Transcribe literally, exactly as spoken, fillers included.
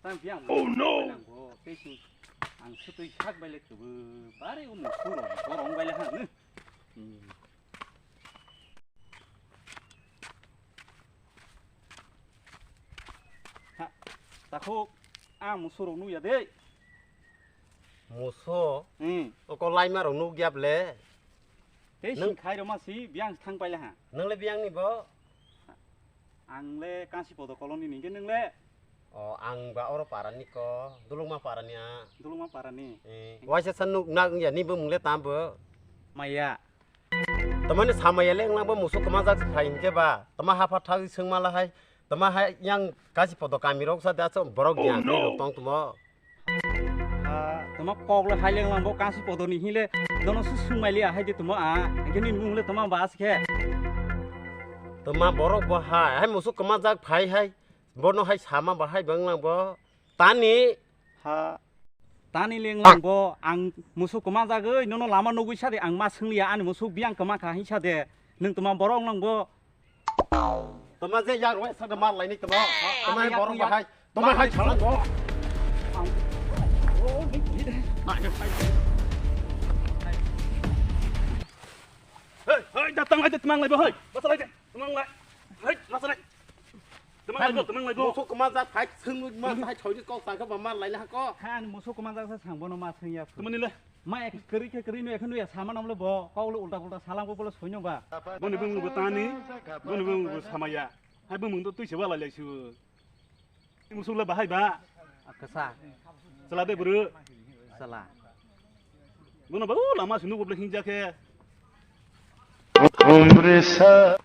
Tang biang. Oh no! Tei sing ang sutui sak bai le kubu bare o musu rong borong bai le hang. Hmm. Ha, takhuk, ang musu rong nukya de. Musu? Hmm. Oko laima rong nukya ble. Tei sing khai roma si biang thang pai le ha. Nang le biang ni bo? Ang le Kansi Podo colony ni, hingke nwng le? O, ang ba oro para ni ko, Dulungma para ni a. Dulungma para ni? Eh, waisa sa nuk nak ya ni bo mung le tam bo? Maya. Tamani samaya le wnglang bo musu kwma jak phai hingke ba. Tama hapha thak swng mala hai. Tama hai yang Kansi Podo kami rok sa da so borok ya tong tumo. Ah, tama kok le hai leng lang bo Kansi Podo ni hile dono su sung mai liya hai de tama a. Hingke ni mung le tama bas khe. Tama borok bo hai, hai musu kwma jak phai hai. Bono hai sama ba hai bang lang bo. Tani. Ha. Tani leng lang bo ang musu kwma jagoi nono lama nugui sa de ang ma sung liya ani musu biang kwma kha hin sa de. Nwng tama borok lang bo. Tama je yak roi sa de mar lai ni tama. Tama hai borok bahai. Tama hai chalang bo. Hei, hei, da tang lai de tmang lai bo hei. Basa lai de tmang lai. Hei, basa lai. Tmang lai bo, tmang lai bo. Musu kwma jak phai sung ma hai choi ni kok sa kha ba mar lai la ko. Ha, ani musu kwma jak sa sang bono ma sung ya. Tmani le. Ma ek kari khe kari no ekhe no ya sama nam le bo. Kok le ulta ulta salang bo le soino ba. Boni bung bo tani. Boni bung bo samaya. Hai bung to tui se ba lai lai su. Musuk le bahai ba? Kesa. Sela de bro. Sela. Bono ba, o, lama sunu bo hinja khe. Umre sa.